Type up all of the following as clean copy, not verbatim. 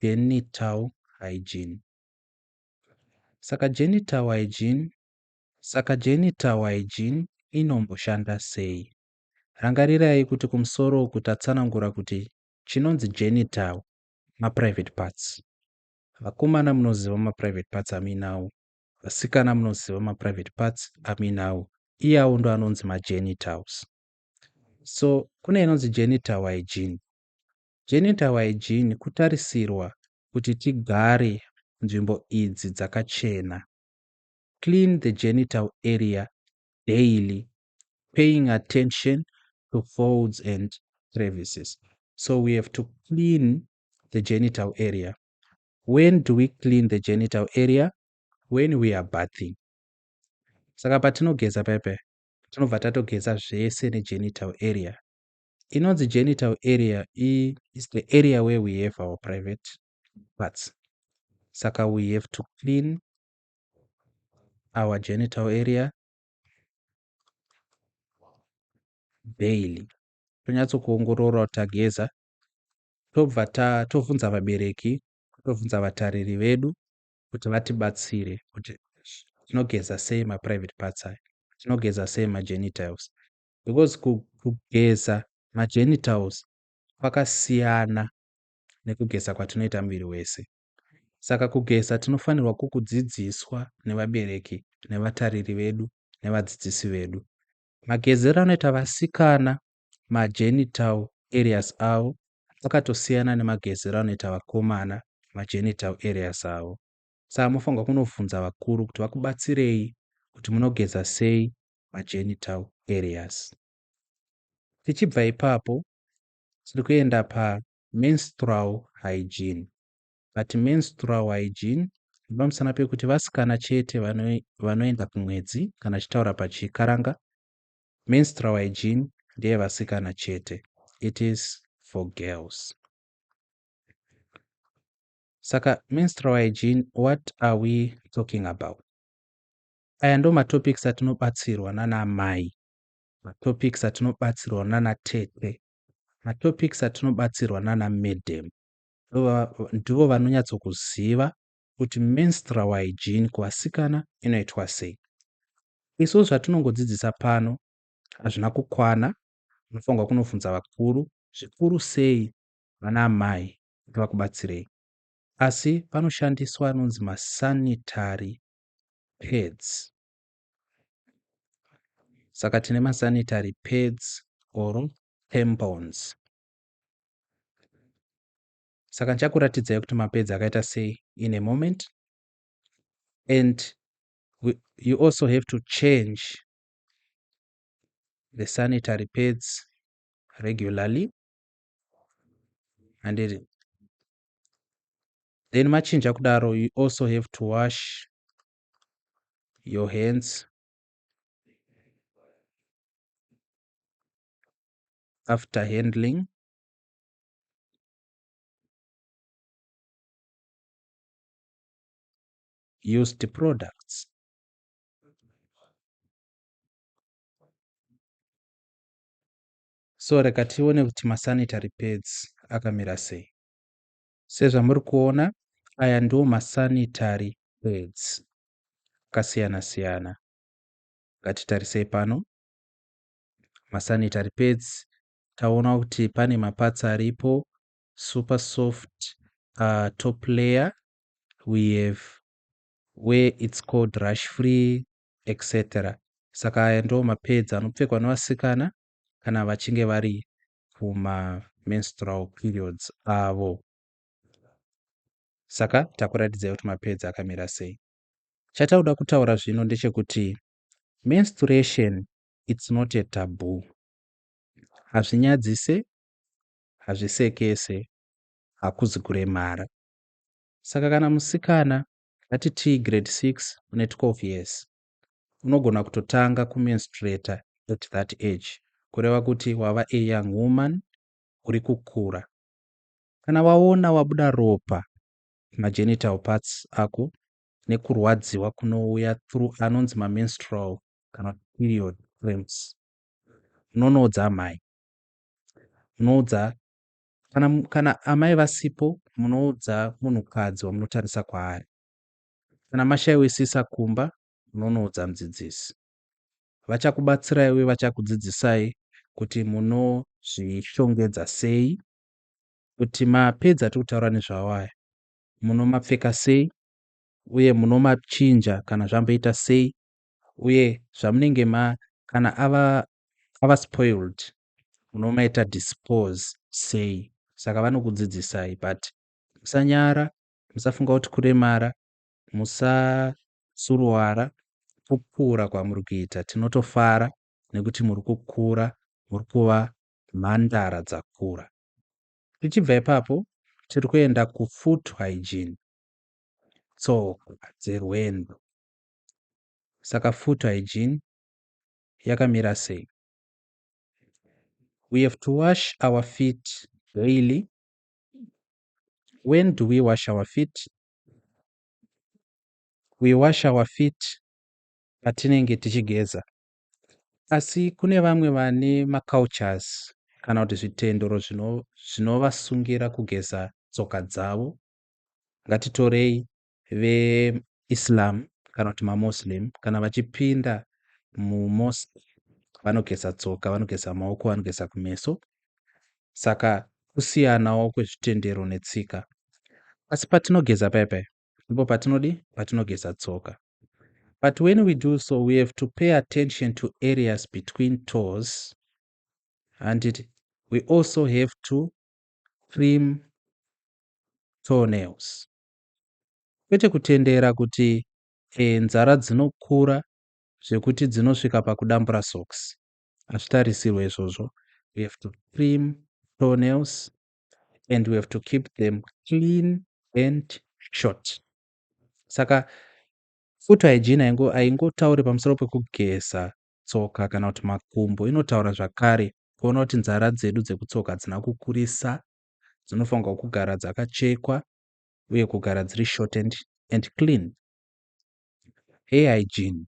Genital hygiene. Saka genital hygiene, saka genital hygiene inomboshanda sei? Rangarirai kuti kumusoro uku tatsanangura kuti chinonzi genital maprivate parts. Vakomana munoziva maprivate parts amuinawo, vasikana munoziva maprivate parts amuinawo. Iyawo ndo anonzi magenitals. So kune inonzi genital hygiene. Genital hygiene kutarisirwa kuti tigare nzvimbo idzi dzakachena. Clean the genital area daily, paying attention to folds and crevices. So we have to clean the genital area. When do we clean the genital area? When we are bathing. Saka patinogeza paipa tinobva tatogeza zvese negenital area. Inonzi genital area is the area where we have our private parts. Saka we have to clean our genital area daily. Tonyatsokuongorora kuti tageza, tobva tovhunza vabereki, tovhunza vatariri vedu kuti vatibatsire kuti tinogeza sei maprivate parts aya, tinogeza sei magenitals, because kugeza magenitals kwakasiyana nekugeza kwatinoita muviri wese. Saka kugeza tinofanirwa kukudzidziswa nevabereki nevatariri vedu nevadzidzisi vedu. Magezero anoita vasikana magenital areas avo akatosiyana nemagezero anoita vakomana magenital areas avo. Saka mofanirwa kunovhunza vakuru kuti vakubatsirei kuti munogeza sei magenital areas. Tichibva ipapo tiri kuenda pamenstrual hygiene. But menstrual hygiene nepamusana pekuti vasikana chete vanoenda kumwedzi, kana chitaura pachikaranga, menstrual hygiene ndeyevasikana chete. It is for girls. Saka menstrual hygiene, what are we talking about? Aya ndo matopics atinobatsirwa nana mai, matopics atinobatsirwa nana tete, matopics atinobatsirwa nana madam. Ndivo vanonyatsokuziva kuti menstrual hygiene kuvasikana inoitwa sei. Isu zvatinongodzidzisa pano hazvina kukwana, unofanirwa kunovhunza vakuru, zvikuru sei vana amai kuti vakubatsirei. Asi panoshandiswa anonzi masanitary pads. Saka tine masanitary pads or tampons. Saka ndichakuratidzai kuti mapads akaita sei in a moment. And you also have to change the sanitary pads regularly. And then machinja kudaro, you also have to wash your hands after handling used products. So rega tione kuti masanitary pads akamira sei. Sezvamuri kuona, aya ndiwo masanitary pads akasiyana siyana. Ngatitarisei pano masanitary pads, taona kuti pane maparts aripo, super soft top layer, we have where it's called rash free, etc. Saka aya ndo mapads anopfekwa nevasikana kana vachinge vari kuma menstrual periods avo. Saka takuratidzai kuti mapads akamira sei. Chatauda kutaura zvino ndechekuti menstruation, it's not a taboo. Hazvinyadzise, hazvisekese, hakuzi kuremara. Saka kana musikana ngatiti grade 6 une 12 years, unogona kutotanga kumenstruata at that age, kureva kuti wava a young woman, uri kukura. Kana waona wabuda ropa magenital parts ako nekurwadziwa kunouya through anonzi mamenstrual kana period cramps, unonoudza amai, unoudza Kana amai vasipo, munoudza munhukadzi wamunotarisa kwaari. Kana mashaiwisisa kumba, munonoudza mudzidzisi. Vachakubatsirai uye vachakudzidzisai kuti munozvishongedza sei, kuti mapedzi atiri kutaura nezvawo aya munomapfeka sei, uye munomachinja kana zvamboita sei, uye zvamunenge ma kana ava spoiled munomaita dispose sei. Saka vanokudzidzisai, but musanyara, musafunga kuti kuremara, musasuruwara. Kukura kwamuri kuita, tinotofara nekuti muri kukura, muri kuva mhandara dzakura. Tichibva ipapo, tiri kuenda kufoot hygiene, tsoka dzerwendo. Saka foot hygiene yakamira sei? We have to wash our feet daily. When do we wash our feet? We wash our feet patinenge tichigeza. Asi kune vamwe vane macultures kana kuti zvitendero zvinovasungira kugeza tsoka dzavo. Ngatitorei veIslam kana kuti maMuslim, kana vachipinda mumosque vanogeza tsoka, vanogeza maoko, vanogeza kumeso. Saka kusiyanawo kwezvitendero netsika. Asi patinogeza paya paya ndipo patinodi patinogeza tsoka. But when we do so, we have to pay attention to areas between toes, and we also have to trim toenails. Kwete kutendera kuti nzara dzinokura zvekuti dzinosvika pakudambura socks. Hazvitarisirwe izvozvo. We have to trim toenails and we have to keep them clean and short. Saka foot hygiene haingotauri pamusoro pekugeza tsoka kana kuti makumbo, inotaura zvakare kuona kuti nzara dzedu dzekutsoka hadzina kukurisa, dzinofanirwa kugara dzakachekwa uye kugara dziri short and clean. Hair hygiene.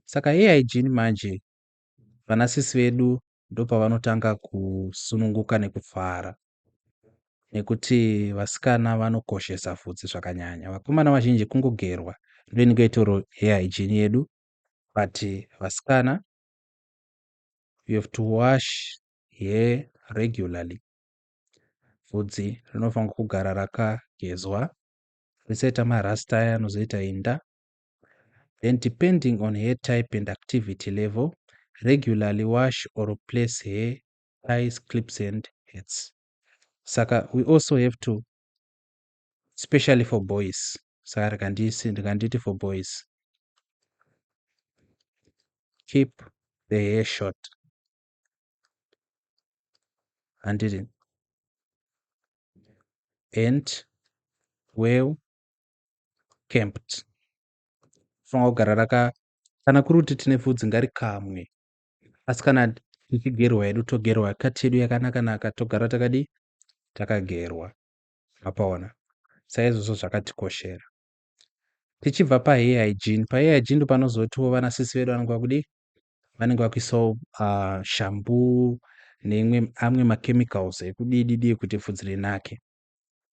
Saka hair hygiene manje, vanasisi vedu ndopavanotanga kusununguka nekufara, nekuti vasikana vanokoshesa vhudzi zvakanyanya. Vakomana vazhinji kungogerwa ndoinenge itori hair hygiene yedu, but vasikana, you have to wash hair regularly. Vhudzi rinofanirwa kugara rakagezwa, risaita marasta aya anozoita inda. Then, depending on hair type and activity level, regularly wash or replace hair ties, clips and hats. Saka we also have to, especially for boys, saka rikanditi for boys, keep the hair short, handiti, and well kempt. Fanira kugara raka, kana kuri kuti tine vhudzi, ngarikamwe, asi kana tichigerwa hedu, togerwa kati yedu yakanaka naka, togara takadi takagerwa. Mapaona? Saizvozvo zvakatikoshera. Tichibva pahair hygiene, pahair hygiene ndopanozotiwo vanasisi vedu vanenge vakudi vanenge vakuisawo shampoo neimwe amwe machemicals ekudididi kuti bvudzi rinake.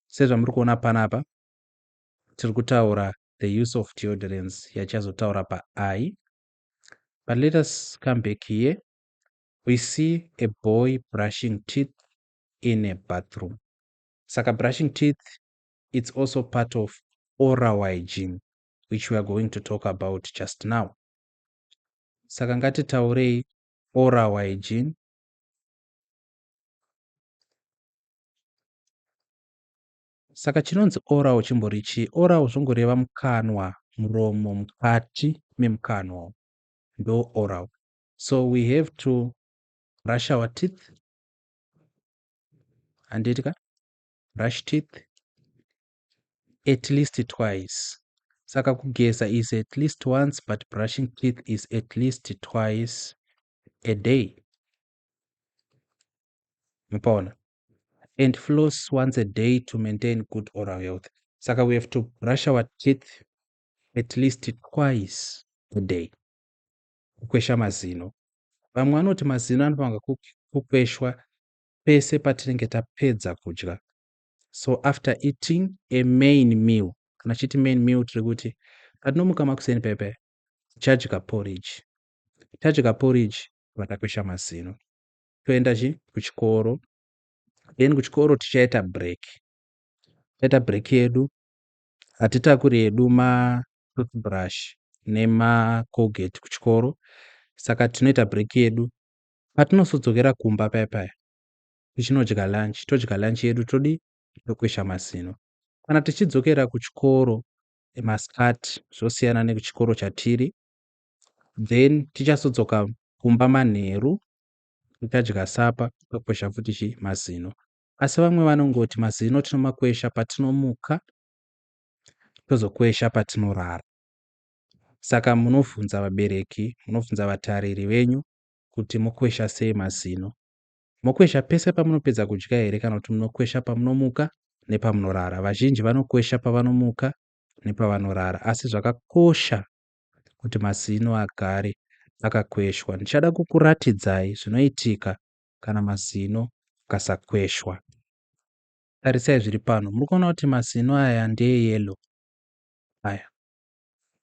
Sezvamuri kuona panapa, tiri kutaura the use of deodorants yachazotaura paI. But let us come back here. We see a boy brushing teeth in a bathroom. Saka brushing teeth, it's also part of oral hygiene, which we are going to talk about just now. Saka ngatitaurei oral hygiene. Saka chinonzi oral chimbori chii? Oral zvongoreva mukanwa, muromo, mukati memukanwa ndo oral. So we have to brush our teeth, handiti ka? Brush teeth at least twice. Saka kugeza is at least once, but brushing teeth is at least twice a day. Mupaona? And floss once a day to maintain good oral health. Saka we have to brush our teeth at least twice a day. Kukwesha mazino, vamwe vanoti mazino anofanira kukweshwa. Pese patinenge tapedza kudya. So after eating a main meal, kana chiti main meal, tiri kuti patinomuka makuseni pepe tichadya porridge. Tadya porridge, vatakwesha mazino, toenda chi kuchikoro. Then kuchikoro tichaita break. Taita break yedu, hatitakuri hedu matoothbrush nemaColgate kuchikoro, saka tinoita break yedu. Patinozodzokera kumba paya paya tichinodya lunch, todya lunch yedu, todi tokwesha mazino. Kana tichidzokera kuchikoro masikati, zvosiyana nekuchikoro chatiri. Then tichazodzoka kumba manheru, tichadya supper, tokwesha futi chi mazino. Asi vamwe vanongoti mazino tinomakwesha patinomuka, tozokwesha patinorara. Saka munobvunza vabereki, munobvunza vatariri venyu kuti mokwesha sei mazino. Mokwesha pese pamunopedza kudya here, kana kuti munokwesha pamunomuka nepamunorara? Vazhinji vanokwesha pavanomuka nepavanorara, asi zvakakosha kuti mazino agare akakweshwa. Ndichada kukuratidzai zvinoitika kana mazino akasakweshwa. Tarisai zviri pano. Muri kuona kuti mazino aya ndeyellow, aya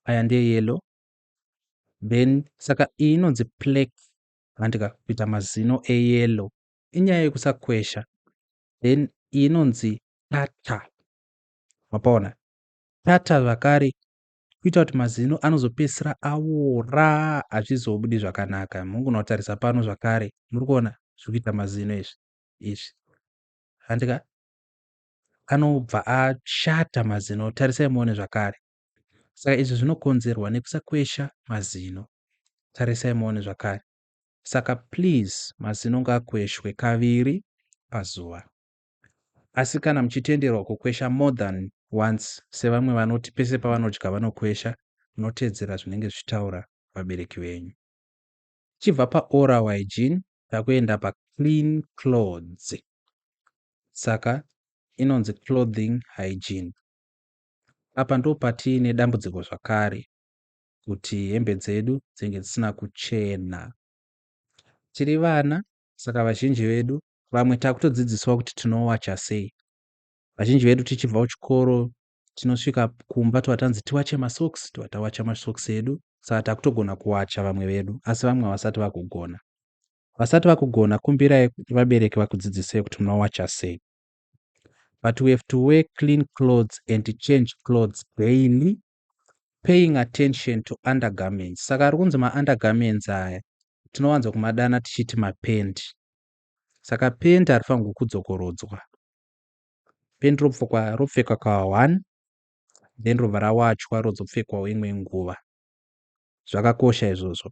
aya ndeyellow. Then saka iyi inonzi plaque, handika? Kuita mazino eyellow inyaya yekusakwesha. Then iyi inonzi tartar. Mapaona tartar zvakare kuita kuti mazino anozopedzisira aora, hazvizobudi zvakanaka. Mungona kutarisa pano zvakare, muri kuona zviri kuita mazino izvi izvi, handika? Anobva ashata mazino. Tarisai muone zvakare. Saka izvi zvinokonzerwa nekusakwesha mazino. Tarisai muone zvakare. Saka please, mazino ngaakweshwe kaviri pazuva. Asi kana muchitenderwa kukwesha more than once, sevamwe vanoti pese pavanodya vanokwesha, munotedzera zvinenge zvichitaura vabereki venyu. Chibva paoral hygiene, takuenda paclean clothes. Saka inonzi clothing hygiene. Apa ndo patiine dambudziko zvakare, kuti hembe dzedu dzinge dzisina kuchena. Tiri vana, saka vazhinji vedu, vamwe takutodzidziswa kuti tinowacha sei. Vazhinji vedu tichibva kuchikoro, tinosvika kumba tova tanzi tiwache masocks, tova tawacha masocks edu. Saka takutogona kuwacha vamwe vedu, asi vamwe vasati vakugona. Vasati vakugona, kumbirai vabereki vakudzidzisei kuti munowacha sei. But we have to wear clean clothes and change clothes daily, paying attention to undergarments. Saka ari kunzi maundergarments aya tinowanza kumadana tichiti mapendi. Saka pendi harifanirwi kudzokorodzwa. Pendi ropfekwa ka1, then robva rawachwa, rodzopfekwawo imwe nguva. Zvakakosha izvozvo.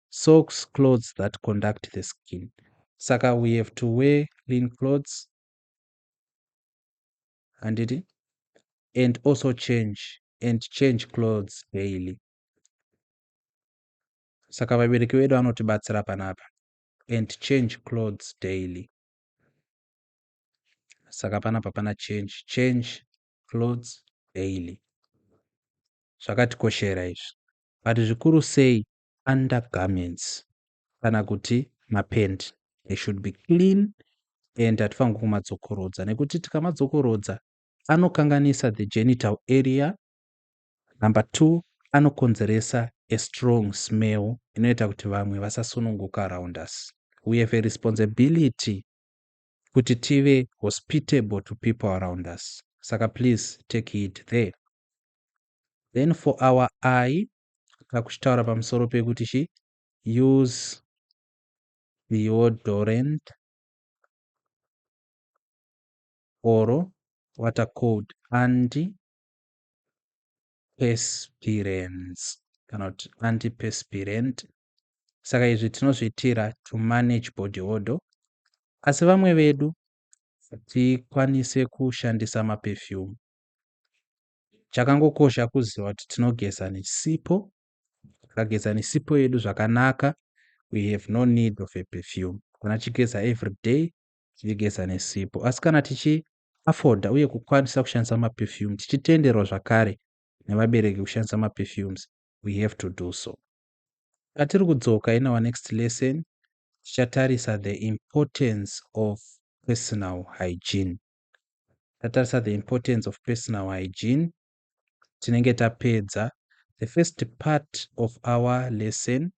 Socks, clothes that contact the skin. Saka we have to wear clean clothes, handiti? And also change clothes daily. Saka vabereki vedu vanotibatsira panapa. And change clothes daily. Saka panapa pana change clothes daily. Zvakatikoshera izvi, but zvikuru sei undergarments kana kuti mapendi. They should be clean and hatifanirwi kumadzokorodza, nekuti tikamadzokorodza anokanganisa the genital area. Number two, anokonzeresa a strong smell inoita kuti vamwe vasasununguka around us. We have a responsibility kuti tive hospitable to people around us, saka please take it there. Then for our I, takuchitaura pamusoro pekuti chi use deodorant or what are called antiperspirants kana kuti antiperspirant. Saka izvi tinozviitira to manage body odor. Asi vamwe vedu tikwanise kushandisa maperfume. Chakangokosha kuziva kuti tinogeza nesipo. Tikageza nesipo yedu zvakanaka, we have no need of a perfume. Kana tichigeza every day, tichigeza nesipo. Asi kana tichiafforda uye kukwanisa kushandisa maperfume, tichitenderwa zvakare nevabereki kushandisa maperfumes, we have to do so. Patiri kudzoka in our next lesson, tichatarisa the importance of Personal hygiene. Tatarisa the importance of personal hygiene, tinenge tapedza the first part of our lesson,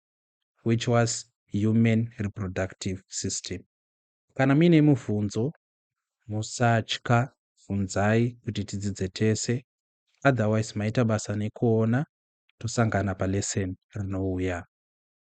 which was human reproductive system. Kana muine mubvunzo, musatya, bvunzai kuti tidzidze tese. Otherwise, maita basa nekuona, tosangana palesson rinouya.